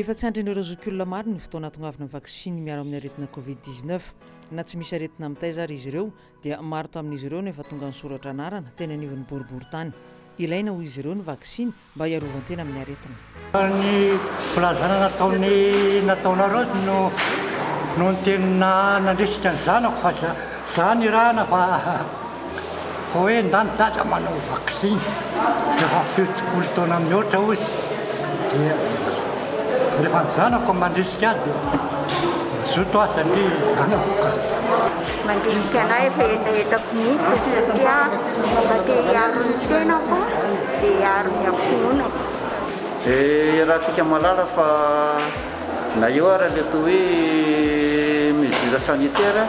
Efa tsy andrin'ireo zokiolona maro ny fotoana hahatongavana ny vaksiny miaro amin'ny aretina Covid 19. Na tsy misy aretina mitaiza ary izy ireo dia maro tamin'izy ireo no efa tonga nisoratra anarana teny anivon'ny boriborintany. Ilaina hoy izy ireo ny vaksiny mba hiarovan-tena amin'ny aretina. Ny filazana nataony nataonareo no no niteny nandrisika ny zanako fa za za nirahana fa fa hoe ndany dada manao vaksiny rehefa 70 taona mihoatra ozy dia rehefa ny zanako mandrisika ahy dia mazoto aho satria zanako ka. Mandrisika anay efa hetahetaky mihitsy satria mba te hiaro ny tenako dia hiaro ny ankohonako. Iarahantsika mahalala fa na eo ara le atao hoe mesure sanitaire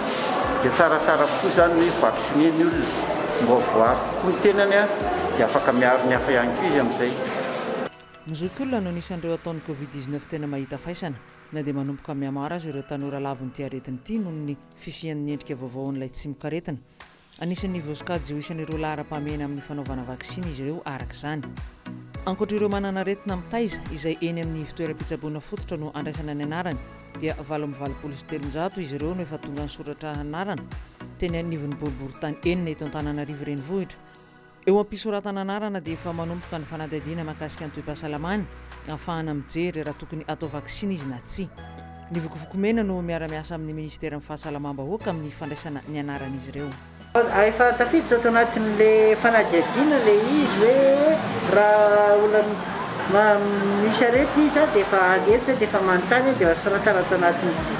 dia tsaratsara kokoa izany ny hoe vacciner ny olona mba ho voaaro kokoa ny tenany dia afaka miaro ny hafa ihany koa izy amin'izay. Ny zokiolona no anisan'ireo ataon'ny Covid 19 tena mahita faisana. Na dia manomboka mihamaro aza ireo tanora lavon'ity aretina ity noho ny fisian'ny endrika vaovaon'ilay tsimokaretina. Anisan'ny voasokajy ho isan'ireo laharam-pahamehana amin'ny fanaovana vaksiny izy ireo araka izany. Ankoatra ireo manana aretina mitaiza izay eny amin'ny ivontoeram-pitsaboana fototra no andraisana ny anarany dia 388 izy ireo no efa tonga nisoratra anarana teny anivon'ny boriborintany enina eto Antananarivo Renivohitra. Eo am-pisoratana anarana dia efa manomboka ny fanadihadiana mahakasika ny toe-pahasalamany ahafahana mijery raha tokony atao vaksiny izy na tsia. Ny Vokovoko Mena no miara-miasa amin'ny Minisiteran'ny Fahasalamam-bahoaka amin'ny fandraisana ny anaran'izy ireo. Efa tafiditra ato anatin'ilay fanadihadiana ilay izy hoe raha olona misy aretina izy dia efa eto izay dia efa manontany dia efa soratana ato anatin'ity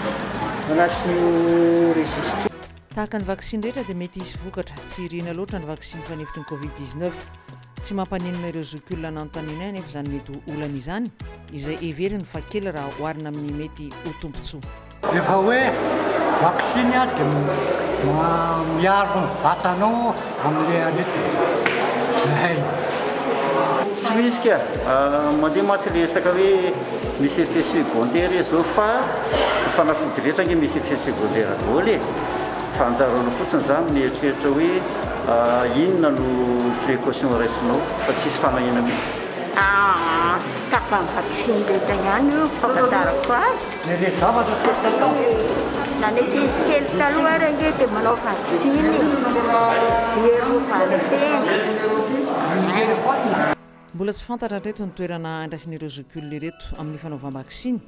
anatin'io registre io. Tahaka ny vaksiny rehetra dia mety hisy vokatra tsy iriana loatra ny vaksiny fanefitry ny Covid 19. Tsy mampaninona ireo zokiolona nanontanianay anefa izany mety ho olana izany, izay heveriny fa kely raha oharina amin'ny mety ho tombontsoa. Rehefa hoe vaksiny dia miaro ny vatanao amin'ilay aretina. Zay. Tsy misy ka! Mandeha mantsy ilay resaka hoe misy effet secondaire izao fa ny fanafody rehetra ange misy effet secondaire daholo e! Fa anjaranao fotsiny izany mieritreritra hoe inona no précaution raisinao fa tsisy fanahiana mihitsy. Aa tapany vaksiny rehetra ihany io fahafantarako azy. Ilay zavatra tsy atao. Na ny ankizy kely taloha ary ange dia manao vaksiny hiarovan-tena. Mbola tsy fantatra hatreto ny toerana handraisan'ireo zokiolona ireto amin'ny fanaovam-baksiny.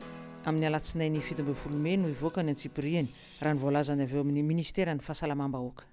Amin'ny alatsinainy 17 mey no hivoaka ny antsipiriany, raha ny voalazan'ny avy eo amin'ny minisiteran'ny Fahasalamam-bahoaka.